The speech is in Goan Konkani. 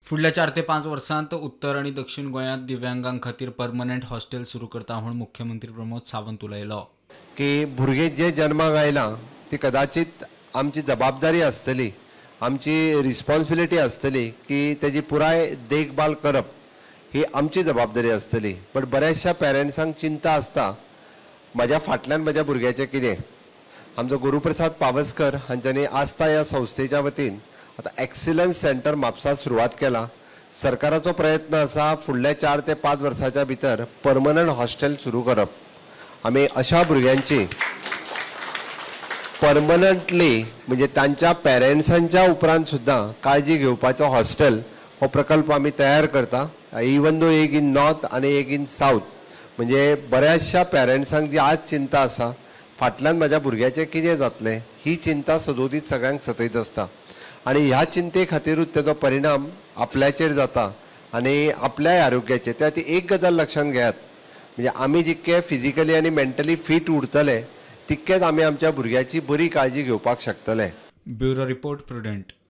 फुडल्या 4 ते 5 वर्सांत उत्तर आनी दक्षिण गोंयांत दिव्यांगां खातीर परमनंट हॉस्टेल सुरू करता म्हूण मुख्यमंत्री प्रमोद सावंत उलयलो. की भुरगें जे जन्माक आयलां ती कदाचित आमची जबाबदारी आसतली, आमची रिस्पॉन्सिबिलिटी आसतली की तेजी पुराय देखभाल करप ही आमची जबाबदारी आसतली. बट बऱ्याचशा पेरंट्सांक चिंता आसता म्हाज्या फाटल्यान म्हाज्या भुरग्याचें कितें. आमचो गुरुप्रसाद पावसकर हांच्यांनी आस्था ह्या संस्थेच्या वतीन आतां एक्सिलन्स सेंटर म्हापसा सुरवात केला. सरकाराचो प्रयत्न आसा फुडल्या 4 ते 5 वर्साच्या भितर परमनंट हॉस्टेल सुरू करप. आमी अशा भुरग्यांची परमनंटली म्हणजे तांच्या पेरंट्सांच्या उपरांत सुद्दां काळजी घेवपाचो हॉस्टेल हो प्रकल्प आमी तयार करता. इवन दो एक इन नॉर्थ आनी एक इन सावथ, म्हणजे बऱ्याचशा पेरंट्सांक जी आज चिंता आसा फाटल्यान म्हाज्या भुरग्याचें कितें जातलें ही चिंता सदोदीत सगळ्यांक सतयत आसता आनी ह्या चिंते खातीरूच तेजो परिणाम आपल्याचेर जाता आनी आपल्याय आरोग्याचेर. त्या खातीर एक गजाल लक्षांत घेयात, म्हणजे आमी जितके फिजिकली आनी मेंटली फीट उरतले तितकेच आमी आमच्या भुरग्याची बरी काळजी घेवपाक शकतले. Bureau report, Prudent.